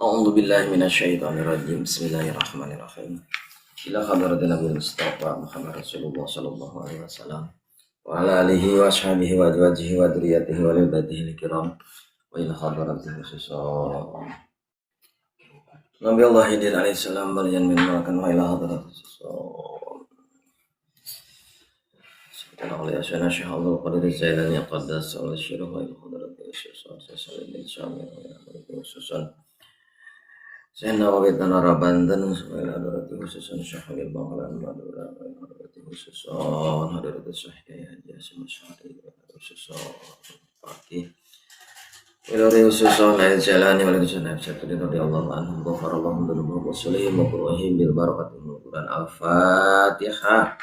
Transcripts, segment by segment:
A'udzu billahi minasyaitonir rajim. Bismillahirrahmanirrahim. Ila hadratin Nabi Mustafa Muhammad Rasulullah sallallahu alaihi wasallam wa ala alihi wa ashabihi wa azwajihi wa dzurriyyatihi wa baitihi kiram wa ila hadratin khususan Nabi Allah Hidin alaihi salam balian min makan wa ila hadratin khususan Sayyidina Ali Asyana Syekh Abdul Qadir Zailani Qaddas al Syirah wa ila hadratin khususan Sayyidina Syamil wa ila hadratin khususan Sayyidina Nawawi Tanara Banten wa ila hadratin khususan Syekh Halil Bangkalan Madura wa ila hadratin khususan hadratin Syekh Kiai Haji Hasyim Asy'ari wa ila khususan Fakih Ilari khususan al-Jalani wa khususan Absatudin radhiyallahu anhum ghafarallahu dzunubahum wa sulihim wa qur'ahim bil barakati min Quran. Al-Fatihah.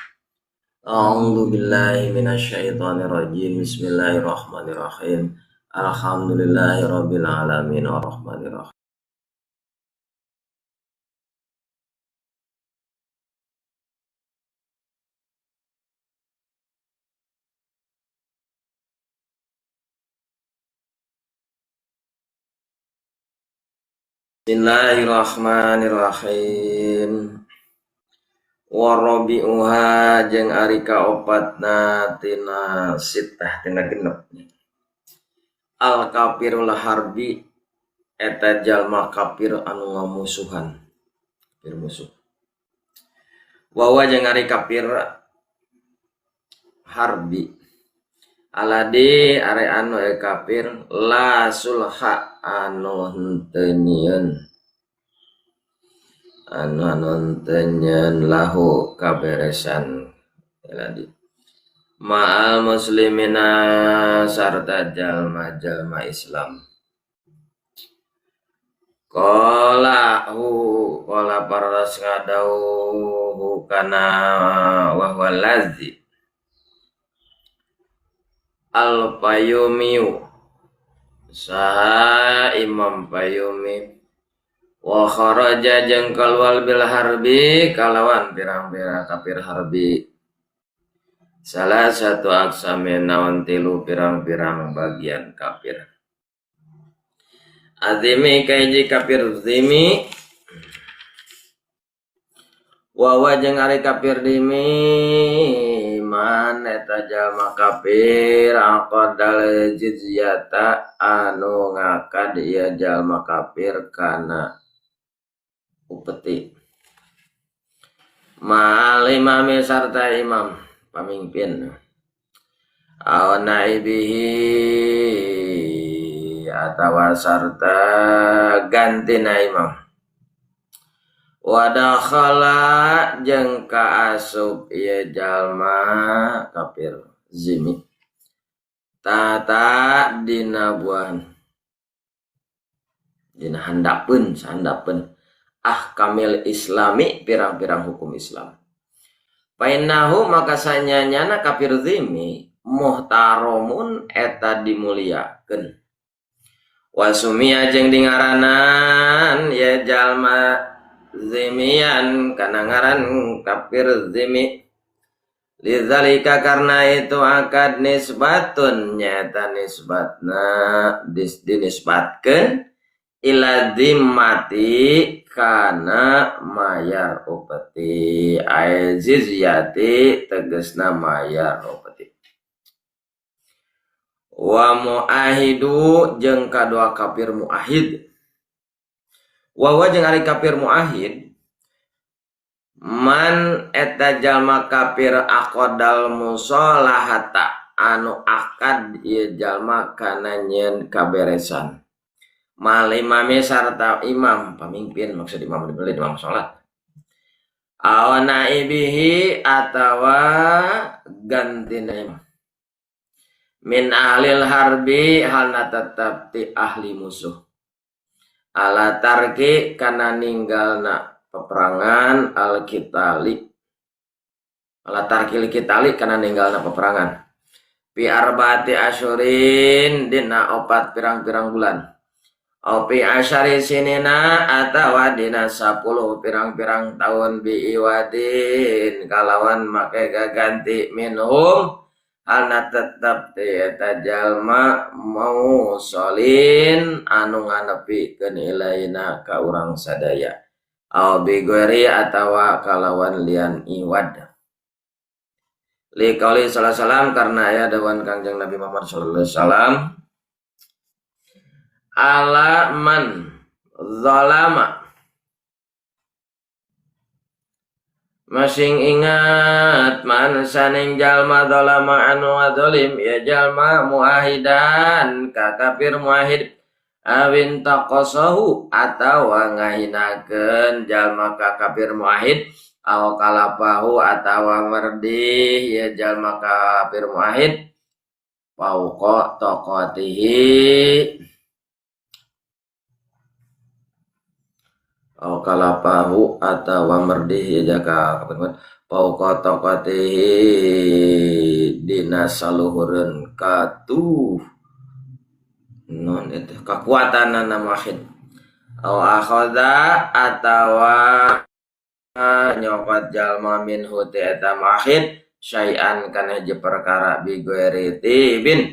A'udzu billahi minasyaitonir rajim. Bismillahirrahmanirrahim. Alhamdulillahi rabbil alamin arrahmanir rahim. Bismillahirrahmanirrahim. Warabi'uha jeung ari kaopatna tina sitah tina genep. Al kafirul harbi eta jalma kafir anu ngamusuhan, kafir musuh. Wa jeung ari kafir harbi aladi ari anu kafir la sulha anu henteu nyieun anu henteu nyieun lahu kaberesan aladi ma'al muslimina sarta jalma-jalma Islam. Qala hu qala paras ngadauhu kana wa huwa allazi Al-Fayumiyu saha Imam Fayumi wa kharaja jeung kaluar bil harbi kalawan pirang-pirang kafir harbi salah satu aksame naon tilu pirang-pirang bagian kafir azimi kahiji kafir zimi wa jeung ari kafir dimi man eta jalma kafir aqadal jizyata anu ngakad ieu jalma kafir kana upeti ma'al imami sarta imam pamimpin aw naibihi atawa sarta gantina imam wadakhala jeung kaasup ieu jalma kafir zimi tata dina buahan dina handapeun sahandapeun ahkamil islami pirang-pirang hukum Islam painahu maka sanyanyana kafir zimi muhtaromun eta dimuliakeun wasumia jeung dingaranan ieu jalma zimian kana ngaran kafir zimi lidzalika karena itu akad nisbatun nyata nisbatna dinisbatkeun ila zimmati kana mayar upeti ay jizyati tegasna mayar upeti wa muahidu jeung kadua kafir muahid wa jeung ari kafir muahid man eta jalma kafir aqadal musolahata anu akad ieu jalma kana nyieun kaberesan mal imami sarta imam pamimpin maksud imam dibeli imam salat aw naibihi atawa gantina imam min ahlil harbi halna tetep ti ahli musuh ala tarki kana ninggalna peperangan al-qitali ala tarkil qitali kana ninggalna peperangan fi arbaati asyurin dina opat pirang-pirang bulan au fi asyari sinina atawa dina 10 pirang-pirang tahun biiwadin kalawan make gaganti minhum Halna tetep eta jalma mau solin anu nganepikeun ilaina ka urang sadaya aw bi ghairi atawa kalawan lian iwad li qauli sallallahu alaihi wasallam karena aya dawuhan Kangjeng Nabi Muhammad sallallahu alaihi wasallam ala man zalama masing ingat man saning jalma zalama anu zalim ya jalma muahidan ka kafir muahid awin taqasahu atawa ngahinakeun jalma ka kafir muahid aw kalapahu atawa merdih ya jalma kafir muahid fauqa taqatihi aw kalapahu atawa merdih ya jaka kafir fauqa taqatihi dina saluhureun katuh non itu kekuatanana muahid aw akhadha atawa nyokot jalma minhu ti eta muahid syai'an kana hiji perkara bi ghairi tibin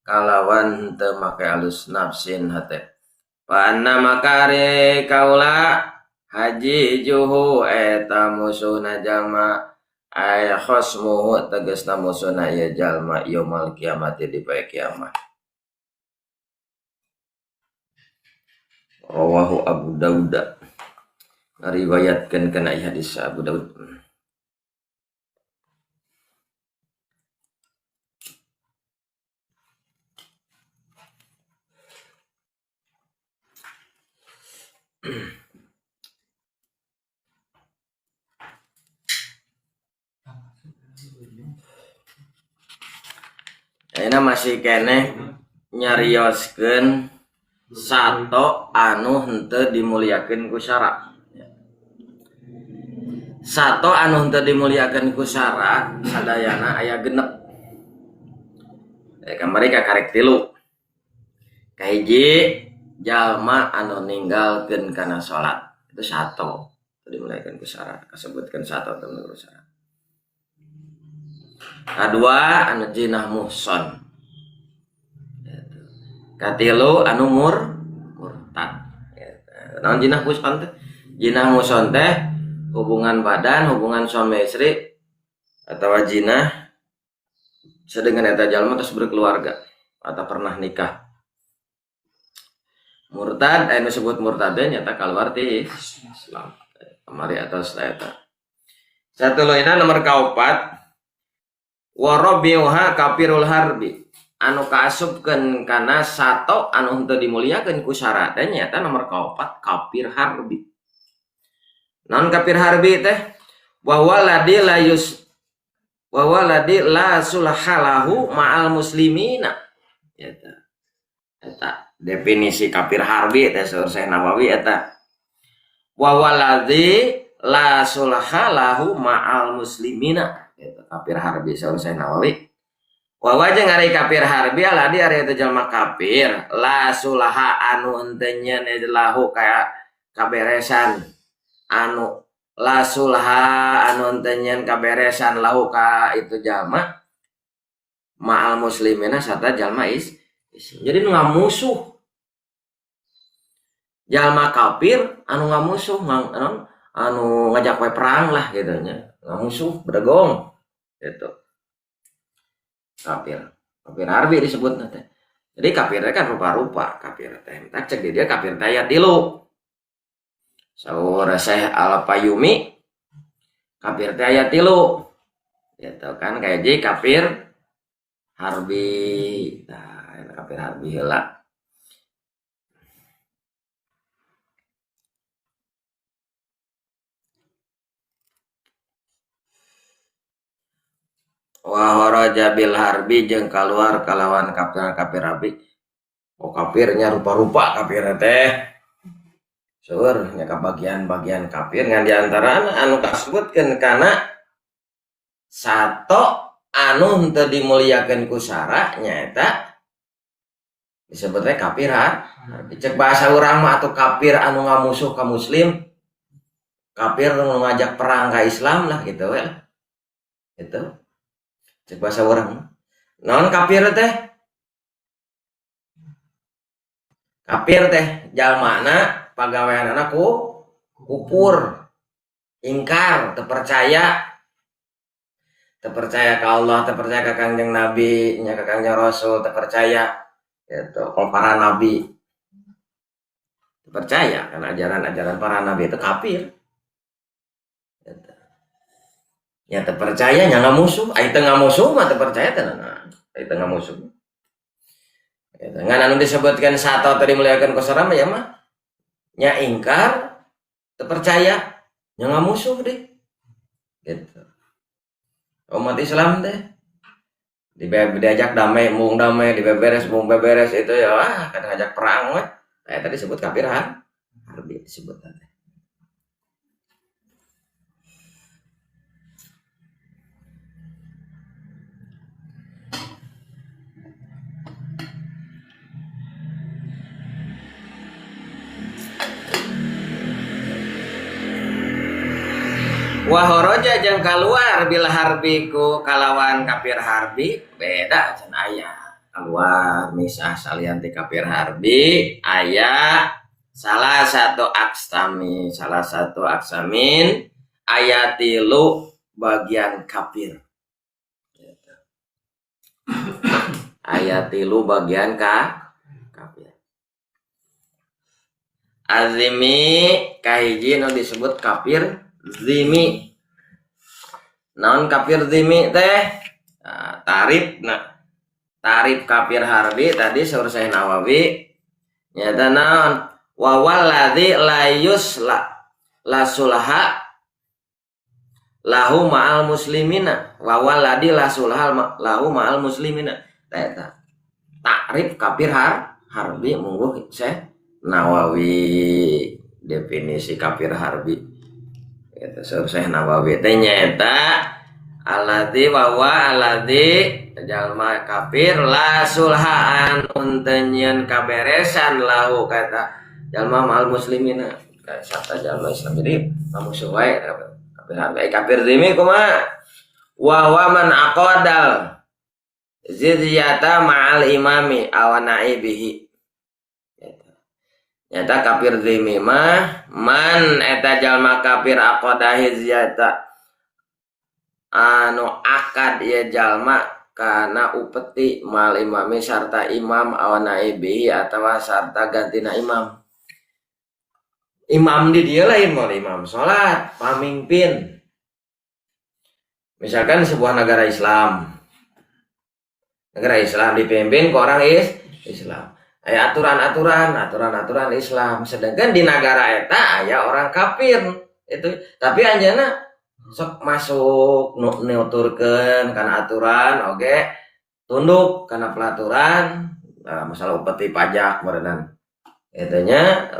kalawan teu make alus nafsin hate fa anna makare kaula haji juhu eta musuhna jalma ay khasmuhu tegasna musuhna ieu jalma yaumal kiamati di poe kiamat. Rawahu Abu Daud. Ngariwayatkeun kana hadis Abu Daud. Ayeuna masih keneh nyarioskeun sato anu henteu dimuliakeun ku syara. Sato anu henteu dimuliakeun ku syara sadayana aya genep. Kamari ka karek tilu. Kahiji jalma anu ninggalkeun kana salat. Itu sato dimuliakeun ku syara, kasebutkeun sato teu ku syara. Kadua anu jinah muhson. Katilu anu murtad. Naon jinah muhson teh? Jinah muhson teh hubungan badan, hubungan suami istri atawa jinah sedengan eta jalma terus berkeluarga atau pernah nikah. Murtad anu disebut murtad teh nyata kaluar ti Islam. Kamari atos eta. Satuluyna nomor kaopat wa rabiuha kafirul harbi. Anu kaasupkeun kana sato anu henteu dimuliakeun ku syarat teh nyaeta nomor kaopat kafir harbi. Naon kafir harbi teh? Wa waladi la yus wa waladi la sulhalahu ma'al muslimina. Eta. Eta definisi kafir harbi teh saur Syekh Nawawi eta. Wa waladi la sulhalahu ma'al muslimina. Eta kafir harbi saur Syekh Nawawi. Wa jeung ari kafir harbi aladi ari eta jalma kafir la sulaha anu henteu nyeun lahu ka kaberesan anu la sulha anu henteu nyeun kaberesan lahu ka itu jalma ma'al muslimina sarta jalma is. Jadi nu ngamusuh jalma kafir anu ngamusuh anu ngajak we perang lah gitu nya ngamusuh berdegong gitu. Kafir, kafir harbi disebut teh. Jadi kafir teh kan rupa-rupa kafir teh. Tak cek dia kafir teh aya tilu. Saur Syekh Al-Fayumi kafir teh aya tilu. Gitu kan kayak jadi kafir harbi. Nah, kafir harbi heula. Wa kharaja bil harbi jeung kaluar kalawan kafir harbi. Oh kafirnya rupa-rupa kafir teh. Seueur nya ka bagian-bagian kafir ngan diantarana anu kasebutkeun kana sato anu henteu dimuliakeun ku syara nyaeta disebutnya kafir harbi. Cek bahasa urang mah atuh kafir anu ngamusuh ka muslim, kafir nu ngajak perang ka Islam lah gitu we. Gitu. Cek bahasa urang. Naon kafir teh? Kafir teh jalmana pagaweanana ku kufur, ingkar, teu percaya. Teu percaya ka Allah, teu percaya ka Kangjeng Nabi, nya ka Kangjeng Rasul, teu percaya gitu, ka para nabi. Teu percaya kana ajaran-ajaran para nabi itu kafir. Gitu. Ya teu percaya nya ngamusuh, ai teu ngamusuh mah teu percaya teh naon. Ai teu ngamusuh. Gitu. Ngan anu disebutkan satu tadi muliakan ku saram ya mah nya ingkar, teu percaya, nya ngamusuh deh. Gitu. Umat Islam teh diajak damai, mung damai, dibeberes, mung beberes itu ya wah kadang ajak perang weh. Kayak tadi disebut kafir harbi disebut tadi. Wahoroja jeung kaluar bila harbi ku kalawan kafir harbi beda can aya keluar misah salian ti kafir harbi aya salah satu aksami, salah satu aksamin aya tilu bagian kafir. Aya tilu bagian kafir. Azimi kahiji nu disebut kafir zimi. Naon kafir zimi teh? Nah, tarif nah. Tarif kafir harbi tadi saur Syekh Nawawi nyata naon? Wa walladzi la yusla la sulha lahu ma'al muslimina. Wa walladzi la sulha lahu ma'al muslimina. Tah eta. Takrif kafir harbi mungguh Syekh Nawawi definisi kafir harbi. Eta saur Syekh Nawawi teh nyaeta alladzi wa wa alladzi jalma kafir la sulhaan untenyeun kaberesan lahu kata jalma ma'al muslimina sarta jalma Islam. Jadi mamusuh wae kafir harbi. Kafir zimi kumaha? Wa wa man aqadal zizyata ma'al imami aw naibihi. Nyata kafir zimi mah man eta jalma kafir aqada hizyata anu akad ieu jalma kana upeti mal imami sarta imam aw naibihi atawa sarta gantina imam. Imam di dieu lain moal imam salat, pamimpin. Misalkan sebuah negara Islam. Negara Islam dipimpin ku orang Islam. Aya aturan-aturan, aturan-aturan Islam. Sedangkan di negara eta aya orang kafir itu, tapi anjeunna sok masuk nuturkeun kana aturan oge, tunduk kana pelaturan, nah, masalah upeti pajak meureunan. Eta nya,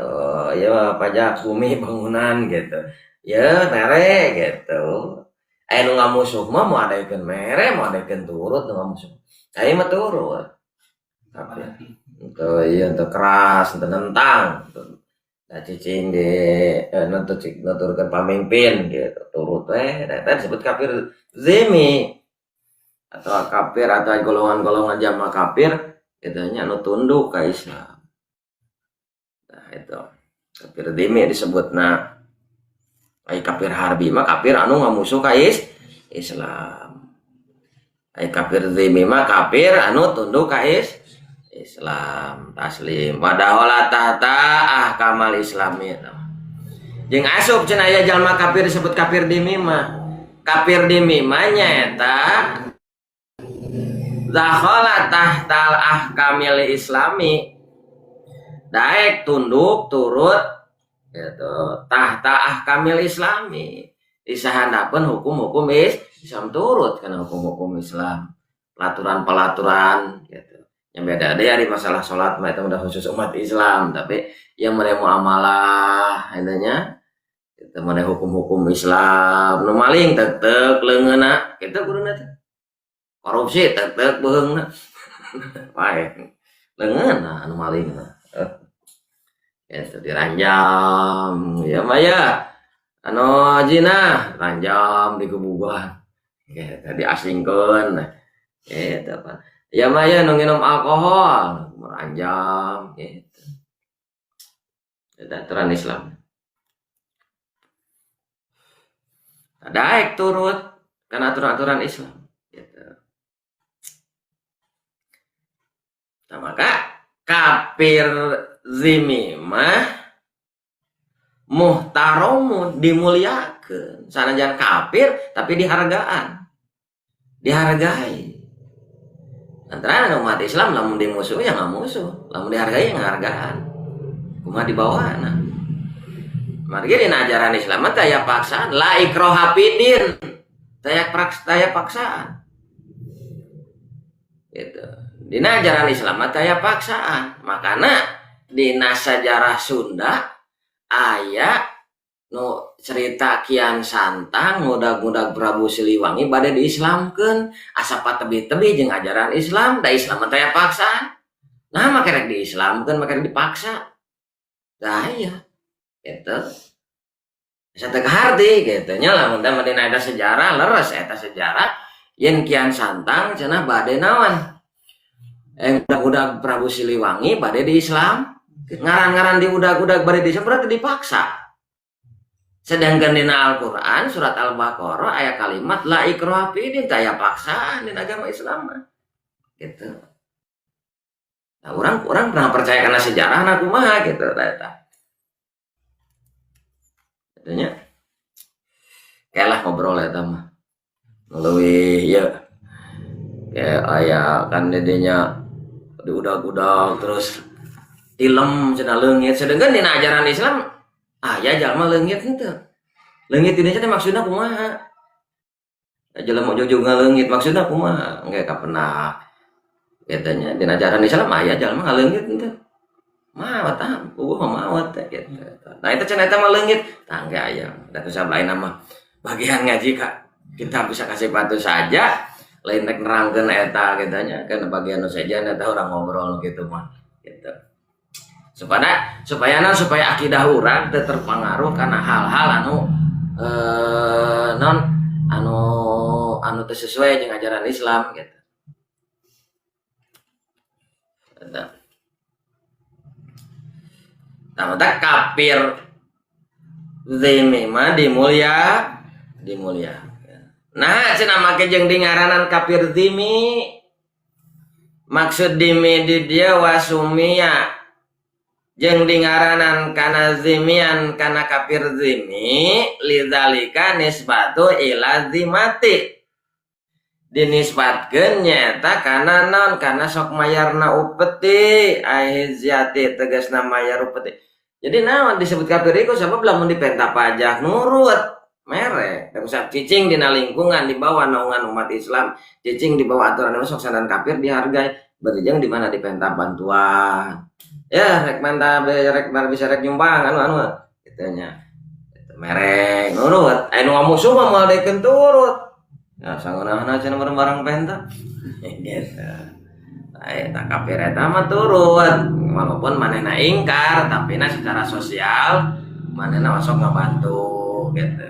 ya pajak bumi bangunan gitu. Ya mere gitu. Aya nu ngamusuh mah moal adaekeun mere, moal adaekeun turut nu ngamusuh. Aya mah turut. Tapi itu iya untuk keras, untuk nentang. Nah, cicing di nuturkeun pamimpin gitu, turut teh, eta disebut kafir zimi atau kafir atau golongan-golongan jamaah kafir itu nya anu tunduk ka Islam. Nah, itu kafir zimi disebutna. Ai kafir harbi mah kafir anu ngamusuh ka Islam. Ai kafir zimi mah kafir anu tunduk ka Islam taslim wadahola tahta ahkamal islami. Jeung asup cenah aya jalma kafir disebut kafir dimi mah. Kafir dimi mah nyaeta dakhala tahtal ahkamil islami. Daek tunduk turut gitu tahta ahkamil islami. Disahandapeun hukum-hukum Islam turut kana hukum-hukum Islam, pelaturan-pelaturan gitu. Yang beda deh dari masalah sholat mah itu udah khusus umat Islam, tapi yang mana muamalah intinya itu mana hukum-hukum Islam nu maling tek-tek leungeunna kitu kuduna teh. Korupsi tek-tek beuheungna. Wae leungeunna anu maling mah. Itu diranjam ya mah ya anu zina ranjam dikebugan. Gitu, diasingkeun. Gitu apa. Ya mah ya nu nginum alkohol, meranjang gitu. Eta aturan Islam. Daek turut kana aturan-aturan Islam gitu. Nah, maka kafir zimmi mah muhtaromun, dimuliakeun. Sanajan kafir tapi dihargaan. Dihargai. Antara umat Islam lamun dimusuh ya ngamusuh, lamun dihargai ya ngahargaan. Kumaha dibawana. Margi dina ajaran Islam mah taya paksaan, la ikroha fidin. Taya paksaan. Gitu. Dina ajaran Islam mah taya paksaan. Makana dina sejarah Sunda aya nu cerita Kian Santang ngudag-ngudag Prabu Siliwangi bade diislamkeun, asa patebih-tebih jeung ajaran Islam, da Islam mah taya paksaan. Nah, make rek diislamkeun, make rek dipaksa. Tah iya. Gitu. Asa teu kaharti gitu nya lamun teh dina eta sejarah leres eta sejarah yen Kian Santang cenah bade naon? Ngudag-ngudag Prabu Siliwangi bade diislam. Ngaran-ngaran diudag-udag bade diislam berarti dipaksa. Sedangkan dina Al-Qur'an surat Al-Baqarah aya kalimat la ikroha fidin, taya paksaan dina agama Islam mah. Gitu. Nah, orang pernah percaya karena sejarah nah kumaha gitu eta. Katanya kayak lah ngobrol eta mah. Leuwih ieu. Kayak aya kan dedenya diudag-udag terus tilem cenah leungit. Sedangkan dina ajaran Islam aya jalma leungit henteu. Leungit dina teh maksudna kumaha? Jelema ujug-ujug ngaleungit maksudna kumaha? Engke kapenah. Katanya dina ajaran Islam aya jalma ngaleungit henteu. Maot ah, eueuh mah maot teh gitu. Nah eta cenah eta mah leungit, tah engke aya. Da kusab lain mah bagian ngaji ka kita bisa kasih patuh saja, lain rek nerangkeun eta kitu nya, kan bagian nu sejen eta urang ngobrol gitu mah gitu. Supaya naon, supaya akidah urang teu terpengaruh kana hal-hal anu non anu anu teu sesuai jeung ajaran Islam gitu. Eta. Nah, maka kafir zimmi mah dimulia. Nah, cenah make jeung dingaranan kafir zimmi. Maksud dimi di dia wasumia jeung dingaranan kana zimian kana kafir zimmi lidzalika nisbatu ila zimati. Dinisbatkeun nyaeta kana naon, kana sok mayarna upeti ahizyati tegasna mayar upeti. Jadi naon disebut kafir iku sabab lamun dipenta pajak nurut mere. Da kusab cicing dina lingkungan di bawah naungan umat Islam, cicing di bawah aturan sok sanan kafir dihargai. Berarti jeung di mana dipenta bantuan. Ya rek menta rek bisa rek nyumbang anu anu kitu nya. Mere nurut. Anu ngamusuh mah moal dekeun turut. Ya sangeunahna cenah bareng penta. Gitu. Nah, eta kafir eta mah turut. Walaupun manehna ingkar, tapi na secara sosial manehna osok ngabantu gitu.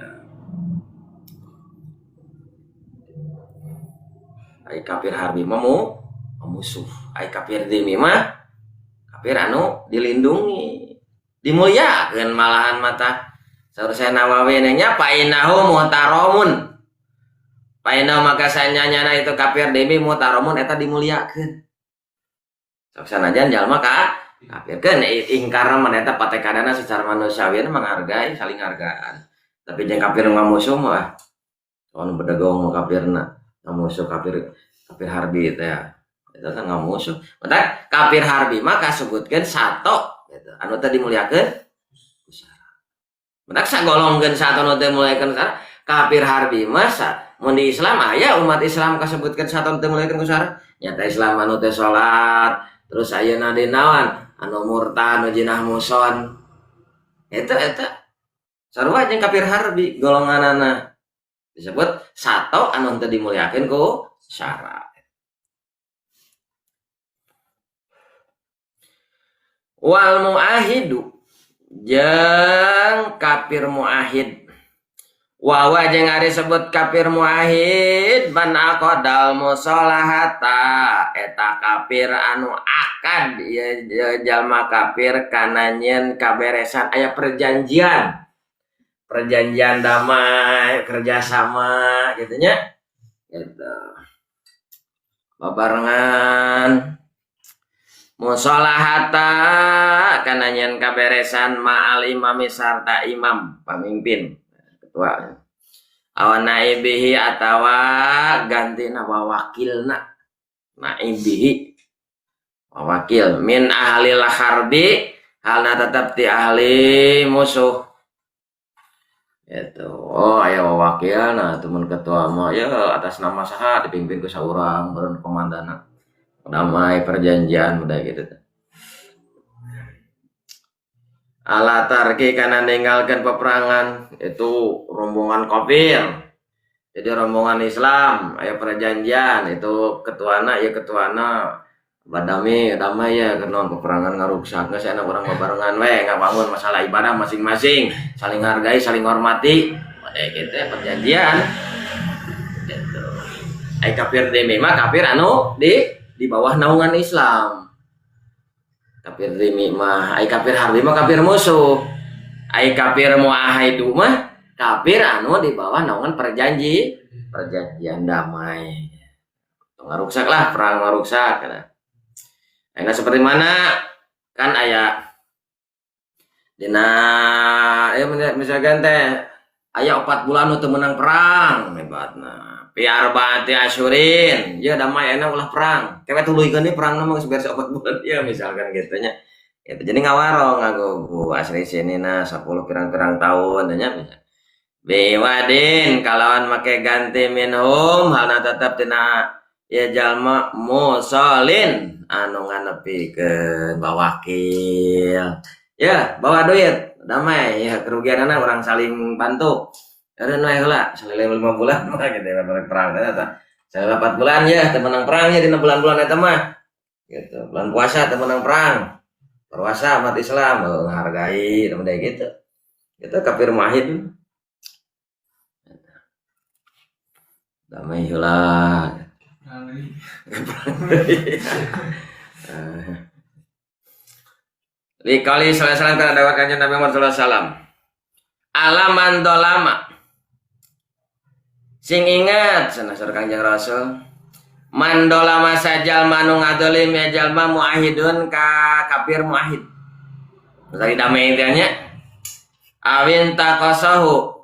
Ai kafir harbi mah musuh. Ai kafir dhimmi mah kafir anu dilindungi, dimuliakeun malahan mata. Saur Syekh Nawawi nya fa innahu muhtaramun. Fa innahu maka sanyanyana itu kafir dhimmi muhtaramun eta dimuliakeun. Sok sanajan jalma ka kafir keun ingkar mah eta patekadana secara manusiawi menghargai, saling hargaan. Tapi jeung kafir ngamusuh mah anu bedegong mah kafirna, ngamusuh kafir kafir harbi teh ya. Eta teh ngamusuh. Mata kafir harbi mah kasebutkeun sato gitu. Anu teh dimuliakeun ku sara. Matak sagolongkeun sato nu teh dimuliakeun sara, kafir harbi mah mun di Islam aya umat Islam kasebutkeun sato nu teh dimuliakeun ku sara. Nyata Islam anu teh salat, terus ayeuna di naon anu murtad anu jinah muson. Eta eta sarua jeung kafir harbi golonganana. Disebut sato anu teu dimuliakeun ku syara. Wal muahidu jeung kafir muahid. Wa huwa jeung ari sebut kafir muahid man aqadal musolahata eta kafir anu akad ieu jalma kafir kana nyieun kaberesan aya perjanjian. Perjanjian damai, kerjasama gitu nya. Gitu. Babarengan musolahata kana nyieun kaberesan ma'al imami sarta imam pamimpin ketua awan naibihi atawa gantina wawakilna naibihi wawakil min ahli harbi halna tetap di ahli musuh gitu. Oh aya wawakilna temen ketua mah ya atas nama saha dipimpin ku saurang meureun komandana damai perjanjian udah gitu. Ala tarki kana ninggalkeun peperangan itu rombongan kafir. Jadi rombongan Islam aya perjanjian itu ketuana ya ketuana badami damai ya karena peperangan ngaruksak geus aya urang babarengan we ngabangun masalah ibadah masing-masing, saling hargai, saling hormati. Aya kitu ya perjanjian. Gitu. Ai kafir dzimmi mah kafir anu di bawah naungan Islam. Kafir dzimmi mah, ai kafir harbi mah kafir musuh. Ai kafir muahidu mah kafir anu di bawah naungan perjanjian damai. Ngaruksak lah, perang ngaruksak. Nah, seperti mana kan aya dina ya misalkan teh aya 4 bulan nu teu meunang perang hebatna. Fi arbaati asyurin, ya damai enak ulah perang. Kewe tuluykeun deui perangna mah geus beres 4 bulan ya misalkan gitu nya. Gitu. Jadi ngawarong ngagugu asli sini na 10 pirang-pirang tahun nya. Biwadin kalawan make ganti minhum halna tetep tina ya jalma musolin anu nganepikeun bawakil. Ya, bawa duit damai ya kerugianana orang saling bantu. Eureun we heula salila 5 bulan mah gitu ya perang eta. Salila 4 bulan ya teu menang perang ya dina bulan-bulan eta mah. Gitu. Bulan puasa teu menang perang. Puasa umat Islam menghargai temen gitu. Itu kafir muahid. Damai heula. Likali sallallahu alaihi wasallam kana dawuh Kanjeng Nabi Muhammad sallallahu alaihi wasallam. Alaman dolama. Sing ingat cenah saur Kanjeng Rasul. Man dolama sajal manu ngadolim ya jalma muahidun ka kafir muahid. Tadi damai teh nya. Awin taqasahu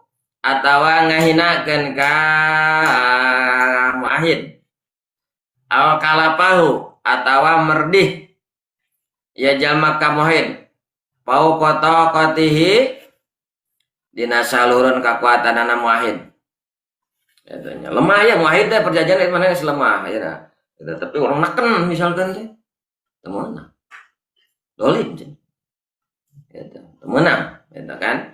atawa ngahinakeun ka muahid. Aw kalapahu atawa merdih ya jalma ka muahid. Pau qotaqatihi dina salureun kakuatanana muahid. Katanya lemah ya muahid teh perjanjian itu mana geus lemah ya dah. Gitu, tapi orang neken misalkan teh teu meunang. Dolim cenah. Gitu, teu meunang gitu kan.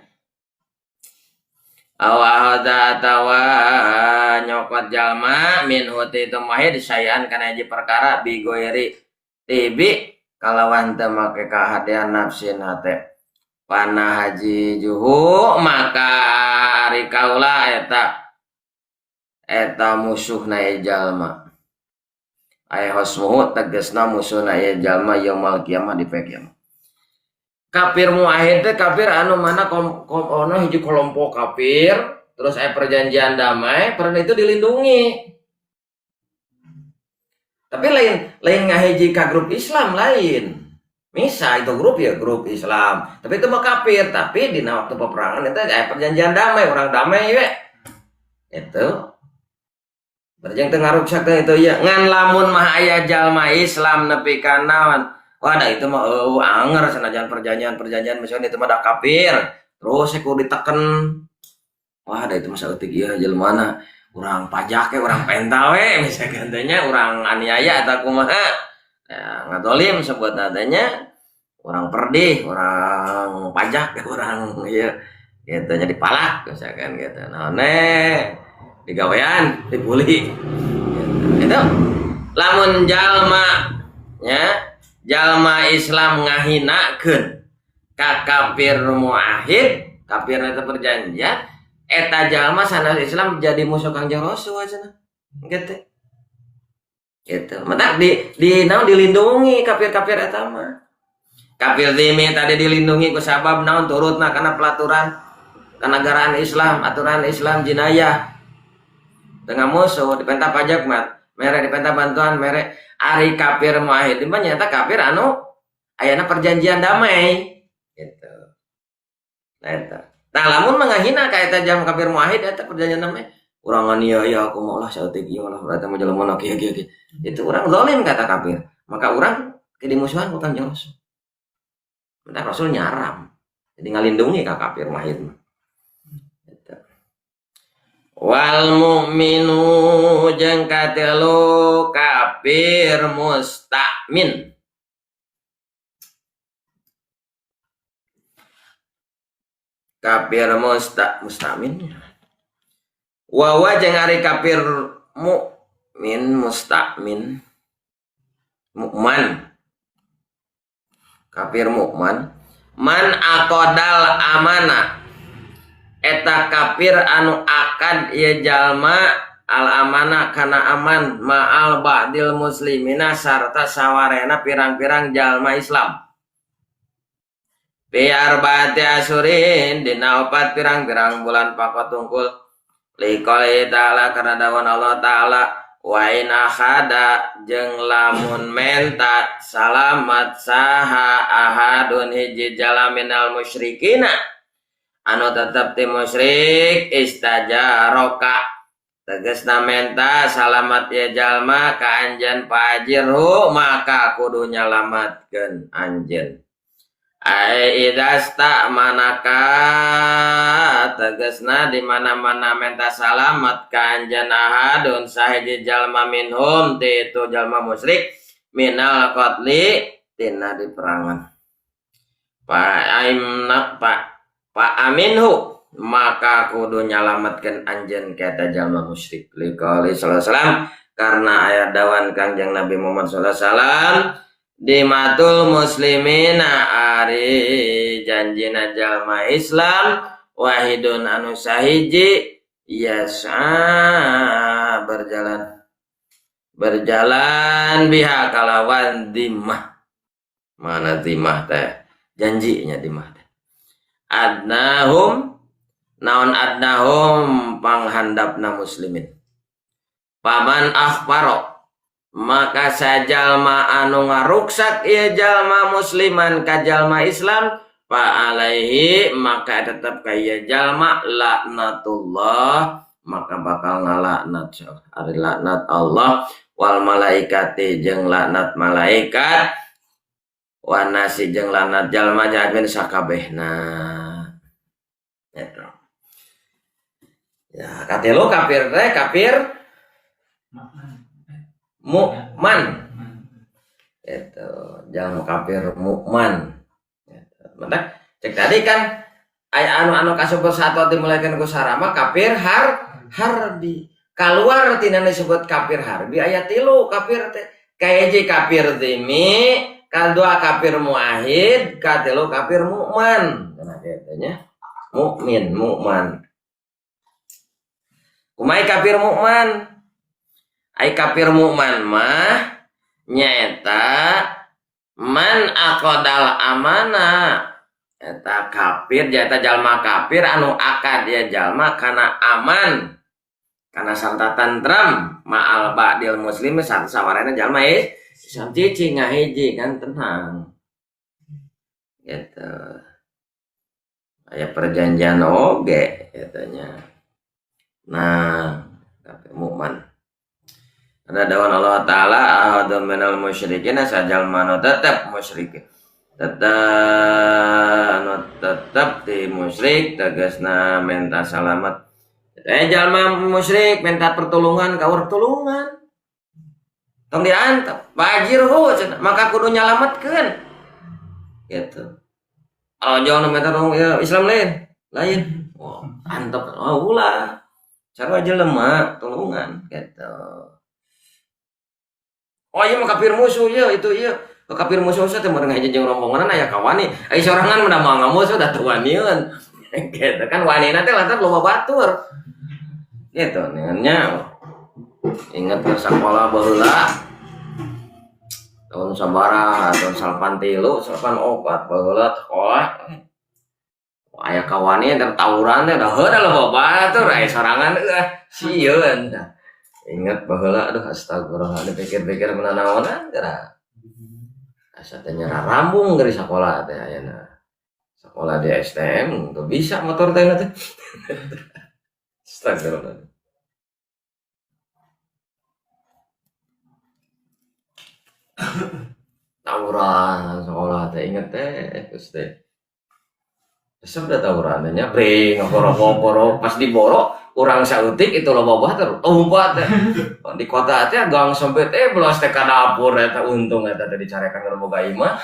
Aw ahadza atawa nyokot jalma min huti itu muahid sayan kana hiji perkara bi goiri tibi kalawan teu make kahadean nafsin hate. Pana haji juhu maka ari kaula eta eta musuhna ieu jalma. Aya hosmuhu tegasna musuhna ieu jalma yaumul kiamah di poe kiamat. Kafir muahid teh kafir anu mana ono hiji kelompok kafir terus aya perjanjian damai, peran itu dilindungi. Tapi lain ngahiji ka grup Islam lain. Misa itu grup ya grup Islam. Tapi itu mah kafir, tapi dina waktu peperangan itu aya perjanjian damai, orang damai we. Itu berjang teu ngaruksak teh itu ya ngan lamun mah aya jalma Islam nepi ka naon. Wah, da itu mah eueuh anger sanajan perjanjian-perjanjian misalnya itu mah da kafir. Terus kudu diteken. Wah, da itu mah saeutik ieu jelmana urang pajak we, urang penta we misalkan teh nya urang aniaya atau kumaha. Ya, ngadolim sebutna teh nya urang perdih, urang pajak, urang ieu gitu nya dipalak misalkan gitu. Naon digawean, dibuli. Gitu. Itu lamun jalma nya jalma Islam ngahinakeun ka kafir muahid, kafir itu perjanjian, Eta jalma sanes Islam jadi musuh Kangjeng Rasul cenah. Gitu. Gitu. Mata di naon dilindungi kafir-kafir eta mah. Kafir zimmi tadi dilindungi ku sabab naon turutna kana pelaturan kenegaraan Islam, aturan Islam jinayah. Tengah musuh dipenta pajak mat, mere dipenta bantuan mere. Ari kafir muahid mah nyata kafir anu ayana perjanjian damai gitu. Nah eta. Tah lamun mangahina ka eta jam kafir muahid eta perjanjian damai, urang nganiaya aku mau lah saeutik ieu lah berarti mah jelema kieu kieu kieu. Itu urang zalim kata kafir. Maka urang ke dimusuhan ku Kangjeng Rasul. Bentar Rasul nyaram. Jadi ngalindungi ka kafir muahid mah. Gitu. Wal mu'minu jeung katilu kafir mustakmin. Kafir mustamin. Wawa jeung ari kafir mukmin mustakmin. Mukman. Kafir mukman man aqadal amana. Eta kafir anu akad ieu jalma al amana kana aman ma'al ba'dil muslimina sarta sawarena pirang-pirang jalma Islam. Bi arbaati asurin dina opat pirang-pirang bulan pakot tungkul. Liqouli ta'ala karena dawan Allah ta'ala wa in akhada jeung lamun menta salamat saha ahadun hiji jalma minal musyrikina anu tetep ti musyrik istajaroka tegasna menta salamat ye jalma ka anjeun fajirhu maka kudu nyalamatkeun anjeun. Ai idasta manaka tegasna di mana-mana menta salamat ka anjeun ahadun sahiji jalma minhum ti itu jalma musyrik minal qatli tina diperangan. Pak aimna pak pak aminhu maka kudu nyalamatkeun anjeun ka eta jalma musyrik liqauli sallallahu alaihi wasallam karena ayat dawan Kangjeng Nabi Muhammad sallallahu alaihi wasallam dimatul muslimina ari janjina jalma Islam wahidun anu sahiji yas'a berjalan berjalan biha kalawan dimah. Mana dimah teh janjinya dimah teh adnahum naon adnahum panghandapna muslimin paman akhbaro maka sajalma anu ngaruksak ieu jalma musliman ka jalma Islam fa alaihi maka tetep ka ieu jalma laknatullah maka bakal ngalaknat ari laknat Allah wal malaikati jeung laknat malaikat wan nasi jeung laknat jalma jadmin sakabehna eta. Ya katilu kafir teh kafir mukman itu jangan kafir mukman gitu. Maka cek tadi kan aya anu kasebut satu dimulaikan ku sarama kafir harbi keluar tina disebut kafir harbi aya tilu kafir teh kahiji kafir zimmi kadua kafir muahid katilu kafir mukman nah kitu nya mukmin mukman kumaha kafir mukman ai kafir mukman mah nyaeta man aqadal amana eta kafir nyaeta jalma kafir anu akad ya jalma kana aman kana sarta tantram ma'al ba'dil muslimi sarta sawarena jalma Islam cicing ngahiji kan tenang gitu aya perjanjian oge katanya. Nah kafir mukman ada dawan Allah Ta'ala ahadun minal musyrikin sajal manu tetap musyrik tetap anu tetap di musyrik tegasna minta salamat jalma musyrik minta pertolongan ka urang tulungan tong diantep bajirhu maka kudu nyalametkeun gitu. Oh jangan minta tolong ya Islam lain lain oh antep oh ulah sarua jelema tulungan gitu. Oh iya mah kafir musuh ya itu iya kafir musuh teh mun ngaji jeung rombongan aya kawani ai sorangan mah moal ngamusuh da teu waniun. Gitu kan wanina teh lantar loba batur. Gitu nya inget ke sekolah baheula tahun sabaraha, tahun 83, 84 baheula sekolah. Aya kawani teh tawuran teh dah heula loba batur aya sorangan eueuh sieun. Ingat baheula aduh astagfirullah dipikir-pikir mananaonan geura. Asa teh nyararambung dari sekolah teh ayeuna. Sekolah di STM teu bisa motor teh teh. Astagfirullah. Tawuran sekolah teh inget teh geus teh. Resep da tawuran teh nya bring ngaporo-ngaporo pas diboro urang saeutik itu loba batur lompat teh. Di kota teh gang sempit belas teh ka dapur eta untung eta teh dicarekan ku boga imah.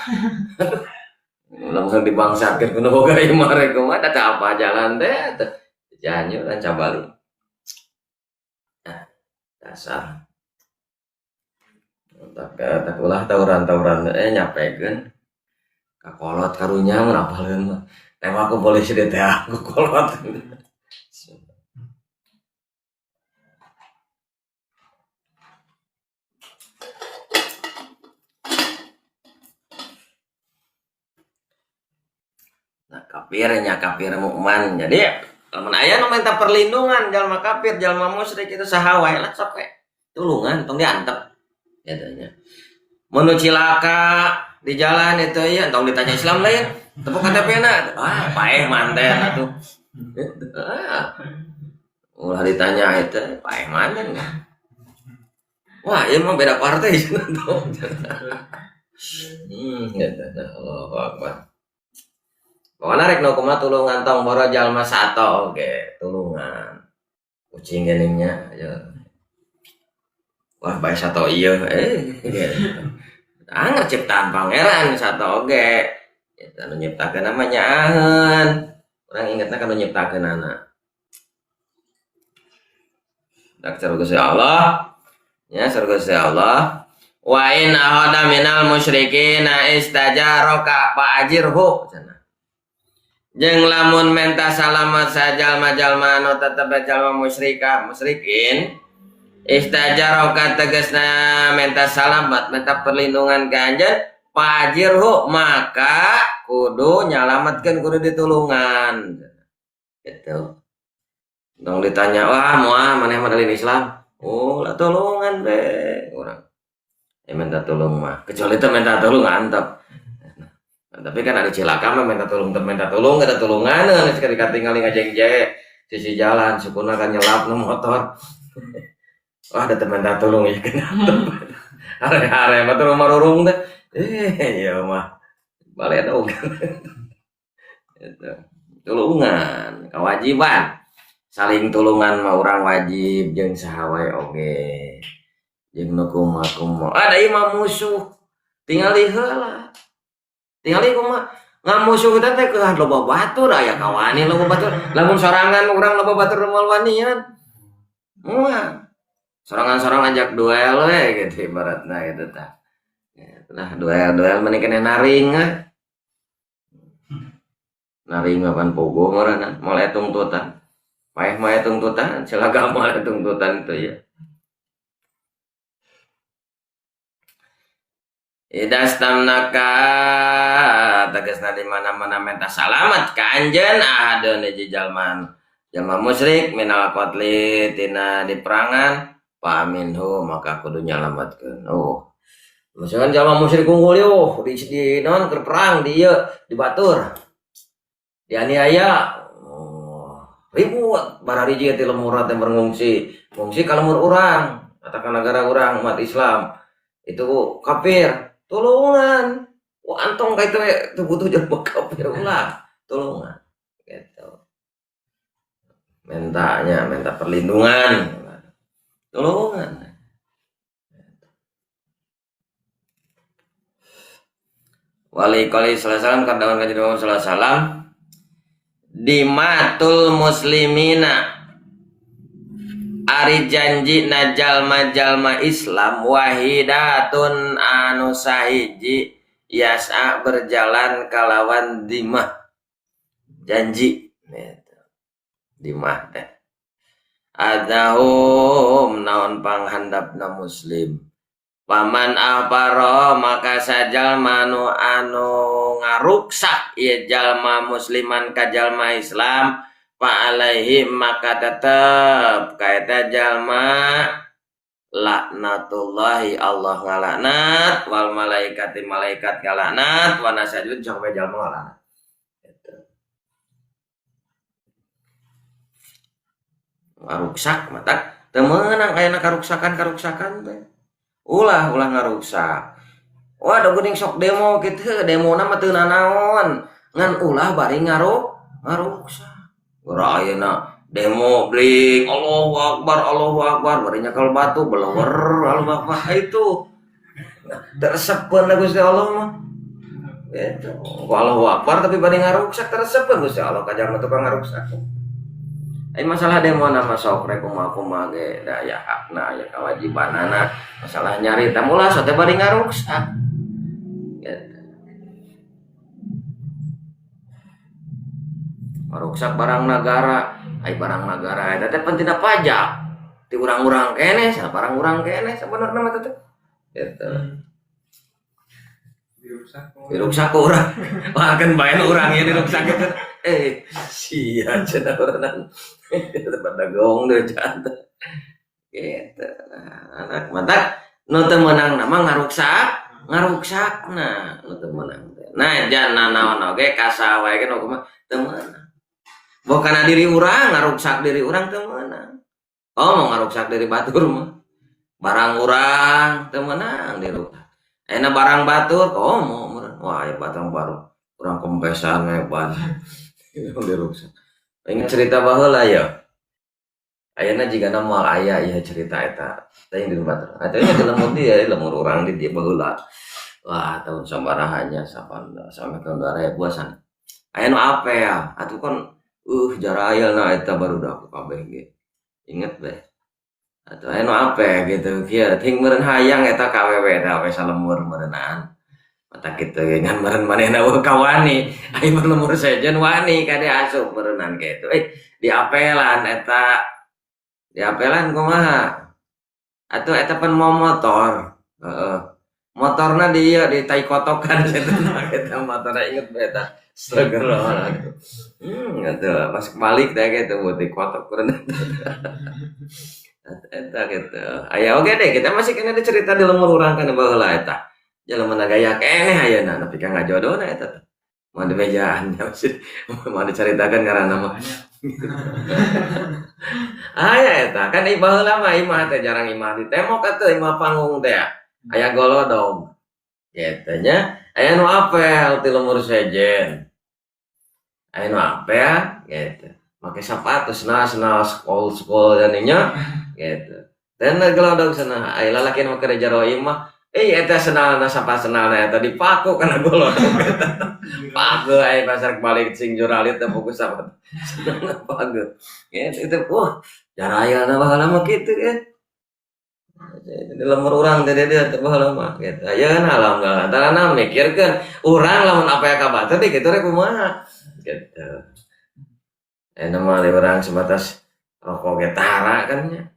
Lamun dibangsatkeun ku boga imah rek kumaha da teu apa jalan teh teh. Cianjur dan Cabali. Nah, dasar. Tak ulah tawuran-tawuran nyapekeun ka kolot karunya mun apaleun mah. Tewak ku polisi teh aku kolot. Nah, kafirnya kafir mukman. Jadi lamun aya nu minta perlindungan jalma kafir, jalma musyrik itu saha wae lah sok we. Tulungan tong diantep. Gitu nya. Mun nu cilaka di jalan itu ya tong ditanya Islam lain. Tepuk KTP-na. Ah, paeh manten atuh. Ah. Ulah ditanya itu paeh manten. Wah, ieu mah beda partai cenah tuh. Gitu. Nah, Allahu Akbar. Pokoknya rek nu kumaha tulungan tong boro jalma sato oge tulungan. Kucing geningnya ya. Wah, bae sato ieu gitu. Anger ciptaan pangeran sato oge. Eta nu nyiptakeun mah nyaaheun. Urang ingetna ka nu nyiptakeunana. Dak cara Gusti Allah. Ya, cara Gusti Allah. Wa in ahada minal musyrikina istajaraka fa ajirhu cenah. Jeung lamun menta salamat sajalma-jalma anu tetep jalma musyrika musyrikin istajaraka tegasna menta salamat menta perlindungan ka anjeun fa ajirhu maka kudu nyalametkeun kudu ditulungan gitu. Dong ditanya wah moal maneh mah dalil Islam. Oh lah tulungan be urang. Minta tolong mah kecuali teu minta tolong antep. Nah, tapi kan ada cilaka mah minta tolong teu minta tolong ada tulungan sekali katingali ngajengje sisi jalan sukuna kan nyelap nu motor. Wah ada teu minta tolong ya kena antep. Are-are mah teu marurung teh. Ya mah baledog. Gitu. Tulungan kewajiban. Saling tulungan mah urang wajib jeung saha wae oge. Jeung nu kumaha-kumaha. Ada ieu mah musuh. Tingali heula. Tingali kumaha ngamusuh teh teh keuh loba batur aya kawani loba batur. Lamun sorangan urang loba batur moal wanian. Moal. Sorangan-sorangan ajak duel we gitu ibaratna gitu tah. Nah, duel-duel mending kene naring we. Naring mah pan pogo ngaranna, moal aya tungtutan. Paeh mah aya tungtutan, celaga moal aya tungtutan itu ya. Idastamnaka tegasna di mana-mana minta salamat ka anjeun ahadun hiji jalma jalma musyrik minal qatli tina diperangan fa minhu maka kudu nyalametkeun. Oh. Misalkan jalma musyrik unggul yo di naon keur perang di ieu di batur. Dianiaya. Oh, ribut barariji ti lemur teh ngungsi. Ngungsi ka lemur urang, katakan negara urang umat Islam. Itu kafir. Tulungan. Wah, antong ka itu teu butuh jalma kafir ulah. Tulungan. Gitu. Mintanya, minta perlindungan. Tulungan. Wali qali sallallahu alaihi wasallam kadawan kanjeng Muhammad sallallahu alaihi wasallam dimatul muslimina ari janji na jalma-jalma Islam wahidatun anu sahiji yasa berjalan kalawan dimah janji. Gitu. Di mah teh. Adahum naon panghandapna muslim. Paman aparo maka sajalma nu anu ngaruksak ieu jalma musliman ka jalma Islam fa alaihi maka tetep ka eta jalma laknatullahi Allah ngalaknat wal malaikati malaikat ngalaknat wa nasajud sampai jalma ngalaknat. Gitu. Ngaruksak mata teu meunang aya karuksakan-karuksakan teh. Ulah ngaruksak. Wah, da geuning sok demo kitu, demona mah teu nanaon. Ngan ulah bari ngaruksak. Geura ayeuna demo bling Allahu Akbar bari nyekel batu belewer Allahu Akbar itu. Teresepeun Gusti Allah mah. Gitu. Allahu Akbar tapi bari ngaruksak teresepeun Gusti Allah ka jalma tukang ngaruksak. Ai masalah demo nama sok rek kumaha-kumaha ge da aya hakna aya kewajibanana masalah nyarita mulah sok teh bari ngaruksak. Gitu. Ngaruksak barang nagara, ai barang nagara eta teh pentina pajak. Ti urang-urang keneh, barang urang keneh sabenerna mah teh. Gitu. Diruksak ku urang. Wah kan bae urang ieu diruksak kitu. Sia cenah urang. Pada gong deh jantan. Gitu. Anak mantap. Nu teu meunang nama ngaruksak, ngaruksakna nu teu meunang teh. Nah, jangan naon oge kasa wae kan kumaha teu meunang. Boh kana diri urang ngaruksak diri urang teu meunang. Oh, mau ngaruksak diri batur mah. Barang urang teu meunang diruksak. Ayeuna barang batur, oh mau meureun. Wah, aya barang baru. Urang kempesan hebat. Diruksak. Ingat cerita baheula ya. Ayeuna jigana moal aya ieu cerita eta. Teh di batur. Atuh nya di lemur dia, lemur urang di dieu baheula. Wah, tahun sabaraha nya sampai tahun 2000-an. Aya nu apel, atuh kan jarailna eta barudak kabeh ge. Inget deh. Atuh aya nu apel gitu kieu ting meureun hayang eta ka awewe teh awewe salemur meureunaan. Mata kitu ge ngan meureun manehna eueuh kawani. Ai lemur sejen wani kade asup meureunaan kitu. Diapelan eta. Diapelan kumaha? Atuh eta pan mau motor. Heeh. Motorna di ieu di tai kotokan cenah eta motorna inget bae eta. Astagfirullah. Atuh pas balik teh kitu buat di kotok meureun. Eta gitu. Aya oge deh kita masih kena cerita di lemur urang kan baheula eta. Jelema gaya keneh ayeuna nepi ka ngajodona eta teh. Moal dibejaan masih moal dicaritakeun ngaranna mah. Aya eta kan ieu baheula mah imah teh jarang imah di tembok atuh imah panggung teh. Aya golodog. Kitu nya aya nu apel ti lemur sejen. Aya nu apel gitu. Make sepatu senal-senal skol-skol jadinya gitu. Dan gelodog cenah aya lalaki nu keur jero imah eta senalna sapa senalna eta dipaku kana golodog eta. Paku aya pasar balik sing juralit teh fokus apa. Senalna paku. Gitu itu wah jarayana baheula mah kitu ya. Di lemur urang teh dia teh baheula mah kitu. Ayeuna alhamdulillah tarana mikirkeun urang lamun apa ya ka batur teh kitu rek kumaha gitu. Ayeuna mah urang sebatas rokok ge tara kan nya.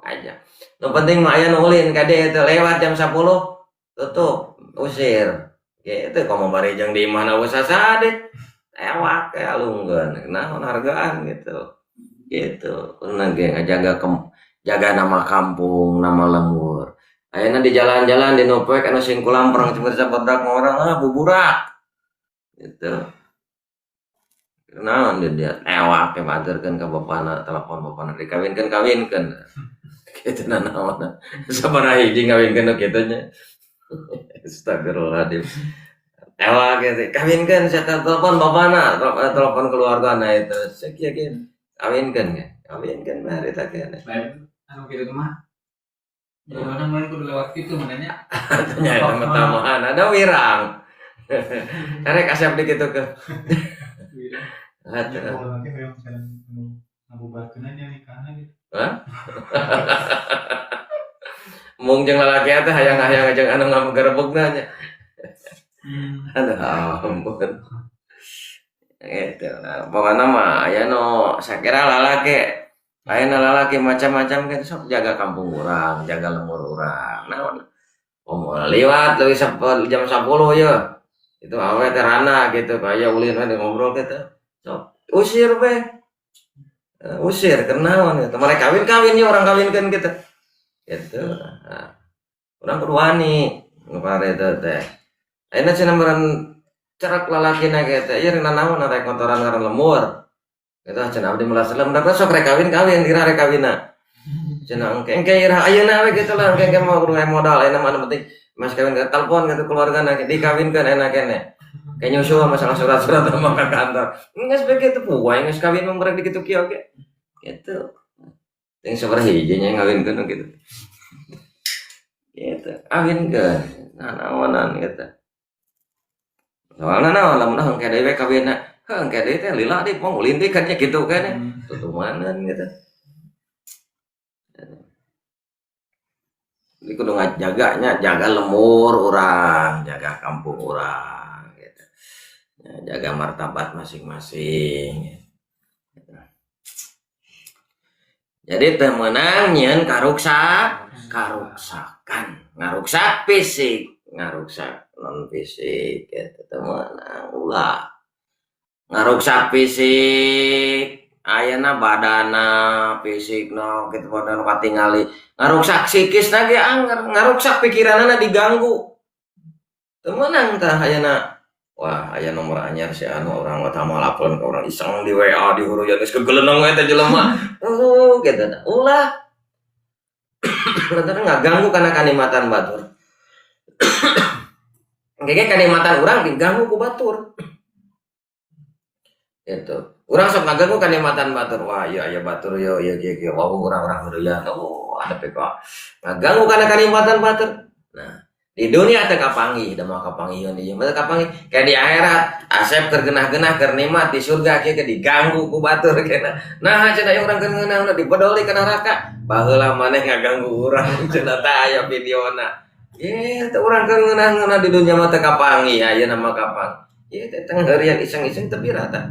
Aja. Nu penting mah aya nu ulin ka dieu teh lewat jam 10 tutup usir. Gitu komo bari jeung di imahna geus sasade. Tewak we alungkeun naon hargaan gitu. Gitu. Kunaon ge ngajaga jaga nama kampung, nama lembur. Ayeuna di jalan-jalan di nu poek anu singkulam perang cuma sabadak orang buburak. Gitu. Naon dia tewak we baturkeun ka bapana, telepon bapana dikawinkeun kawinkeun. Kitu nanaon. Sabaraha hiji ngawinkeun nu kitu nya. Astagfirullahaladzim. Tewak gitu. Kawinkeun saya telepon bapana, telepon keluargana itu. Sakieu ge kawinkeun ge. Kawinkeun mah harita keneh. Lain anu kitu mah. Gimana mun kudu lewat kitu mananya? Nya eta mah tambahan ada wirang. Karek asep di kitu ke. Wirang. Atuh. Ya, kalau nanti hoyong can anu ngabubarkeun nya nikahna gitu. Hah? Mung jeung lalaki teh hayang-hayang jeung anu ngagerebegna nya. Aduh ampun. Gitu. Nah, pokoknya mah aya nu sakira lalaki, aya nu lalaki macam-macam kan sok jaga kampung urang, jaga lembur urang. Naon? Oh, liwat leuwih jam 10 ye. Itu awe teh rana gitu, kaya ulin we ngobrol gitu. Sok usir we. Usir kenaon gitu. Mereka kawin-kawin ye orang kawinkeun gitu. Gitu. Nah, urang kudu wani nu itu teh. Ayeuna cenah meureun cerak lalakina ge teh ieu nanaon rek motoran ngaran lembur. Gitu cenah abdi melas lembur sok rek kawin-kawin ira rek kawinna. Cenah engke engke ira ayeuna we kitu lah engke engke mah kudu modal ayeuna mah anu penting mas kawin ke telepon gitu keluargana dikawinkeun enak keneh. Kayak nyusul masalah surat-surat sama ke kantor. Geus begitu puai geus kawin mah mereka dikitu kieu oge. Gitu. Yang sabaraha hiji nya ngawinkeun gitu. Gitu, kawinkeun. Nah, naonan gitu. Soalna naon lamun engke deui we kawinna, heuh engke deui teh lila deui pong ulin deui kan nya kitu kan. Tutumanan gitu. Jadi kudu ngajaganya, jaga lembur urang, jaga kampung urang gitu. Ya, jaga martabat masing-masing gitu. Jadi teu meunang nyieun karuksakan, ngaruksak fisik, ngaruksak non fisik gitu teu meunang ulah. Ngaruksak fisik ayeuna badana fisikna kitu badan katingali, ngaruksak psikisna ge anger, ngaruksak pikiranana diganggu. Teu meunang tah ayeuna. Wah, aya nomor anyar si anu urang mah tah malaporan ka urang iseng di WA di huruyan geus kegeleneng we teh jelema. Gitu tah. Ulah. Lantaran ngaganggu kana kanikmatan batur. Engke kanikmatan urang diganggu ku batur. Gitu. Urang sok ngaganggu kanikmatan batur. Wah, ieu aya batur ieu ieu kieu kieu. Wah, urang-urang heureuyang. Oh, ada PK. Ngaganggu kana kanikmatan batur. Nah, di dunia teh kapanggih, da moal kapanggihkeun ieu mah kapanggih. Kayak di akhirat asep keur geunah-geunah keur nikmat di surga kieu diganggu ku batur kena. Nah, cenah ieu urang keur ngeunah dibedoli ka neraka. Baheula maneh ngaganggu urang cenah teh aya videona. Ye, teh urang keur ngeunah-ngeunah di dunia mah teh kapanggih, ayeuna mah kapanggih. Ieu teh tengah heureuyang iseng-iseng teu pira tah.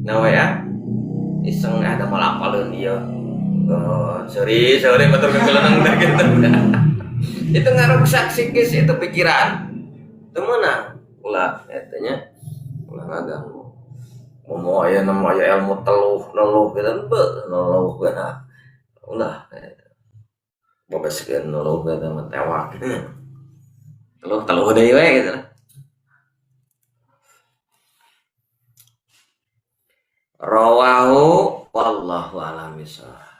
Nah we ya. Iseng ada malapaleun ieu. Oh, sorry, sorry batur kegeleneng teh gitu. Itu ngaruksak psikis itu pikiran. Teu meunang ulah eta nya. Ulah ngaganggu. Momo aya nama aya ilmu teluh neluh gitu beuh neluh geuna. Ulah eta. Bobeskeun neluh gitu mah tewak. Teluh teluh deui we gitu lah. Rawahu wallahu a'lam bishawab.